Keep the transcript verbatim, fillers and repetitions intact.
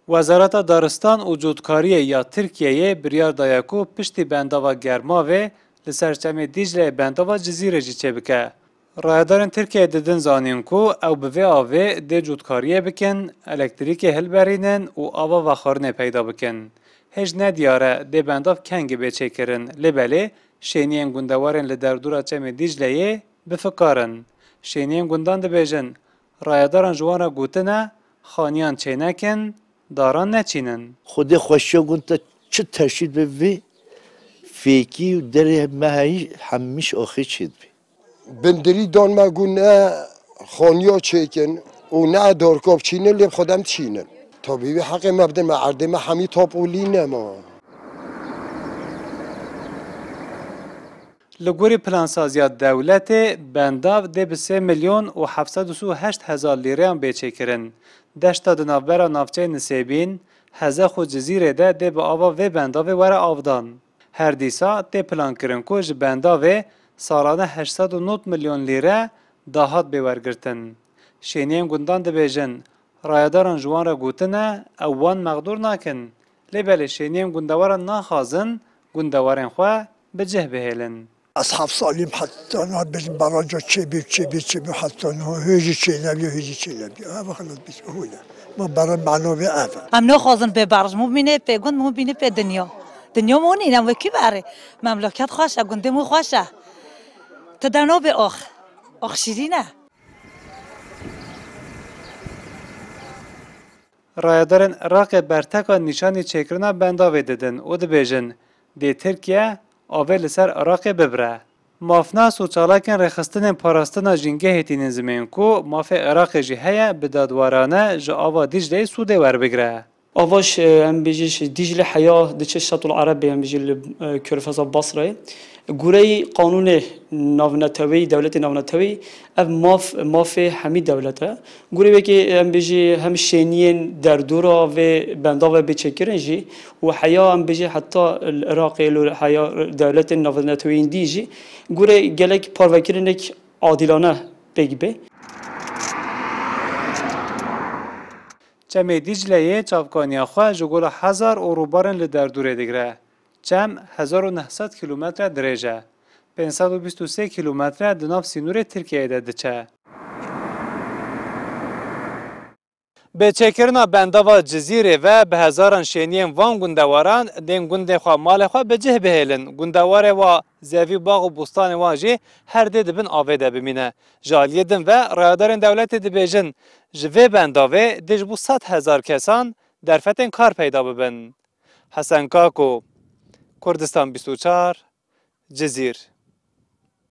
Wezareta Daristan û Cotkariyê ya Tirkiyeyê biryar daye ku piştî bendava Germavê li ser Çemê Dîcleyê bendava Cizîrê jî çêbike. Rayedarên Tirkiyeyê didin zanîn ku ew bi vê avê dê cotkariyê bikin, elektrîkê hilberînin û ava vexwarinê peyda bikin. Hêj nediyar e dê bendav kengî bê çêkirin, lê belê şêniyên gundewarên li derdora Çemê Dîcleyê bi fikar in. Şêniyên gundan dibêjin, rayedaran ji wan re gotine, xaniyan çênekin, daran neçînin. Xwedê xweşiya gund te çi teşî bi vî fêkî û derê me heyî hemîş axê çêdibî. Bindirî dan me got ne xaniya çêkin û ne dorka biçînin lê bi xwe dem çînin. Tabî wî heqê me bidin me erdê me hemî top û lî nema. Li gorî plansaziya dewletê bendav dê bi sê milyon û heft sed û sî û heşt hezar lîreyan bê çêkirin. Deşta di navbera navçeyê Nisêbîn, Hezex û Cizîrê de dê bi ava vê bendavê were avdan. Her dîsa tê plankirin ku ji bendavê salane heşt sed û nod milyon lîre dahat bê wergirtin. Şêniyên gundan dibêjin, rayedaran ji wan re gotine ew wan mexdûr nakin. Lê belê şêniyên gundewaran naxwazin gundewarên xwe bi cih bihêlin. Ez heft salîm heta niha bêjim baraja çêbî, çêbî, çêbî heta niha hêjî çênebiyo, hêjî çênebiyo. Ev xelat bît, hûne. Ma bera mano vê ev e. Em naxwazin bê baraj, mû bînê pê gund, mû bînê pê dinya. Dinya mû nîne, em wekî berê. Memleket xweş e, gundê mû xweş e. Tu de nabê ox. Ox şîrîn e. Rayedarên Iraqê berteka nîşanî çêkirina bendavê didin û dibêjin, dê Tirkiye avê li ser Iraqê bibire. Mafnas û çalakên rêxistinên parastina jîngehê tînin zimên ku mafê Iraqê jî heye bi dadwarane ji ava Dîcleyê sûdê werbigire. Ava ji, em bêjî ji Dîcle heya diçe Şatul Erebê, em bêjî li, e, Körfeza Basrayê. Gureyî qanûnê navneteweyî, dewletê navneteweyî, ev maf, mafê hemî dewlet e. Gurê wekî em bêjî hem şêniyên derdora vê bendavê bê çêkirin jî û heya em bêjî heta li Iraqê li heya dewletên navneteweyîn dî jî gurê gelek parvekirinek adîlane pêk bê. Çemê Dîcleyê çavkaniya xwe ji gola Hezar û Rûbarên li derdorê digire. Çem hezar û neh sed kîlometre dirêj e. Pênc sed û bîst û sê kîlometre di nav sînorê Tirkiyeyê de diçe. Bi çêkirina bendava Cizîrê ve bi hezaran şêniyên van gundewaran dên gundê xwe, malê xwe bi cih bihêlin. Gundewarê wa zevî bax û bostanê wan jî her dê di bin avê de bimîne. Ji aliyê din ve rayedarên dewletê dibêjin, ji vê bendavê dê ji bo sed hezar kesan derfetên kar peyda bibin. Hesen Kako, Kurdistan bîst û çar, Cizîr.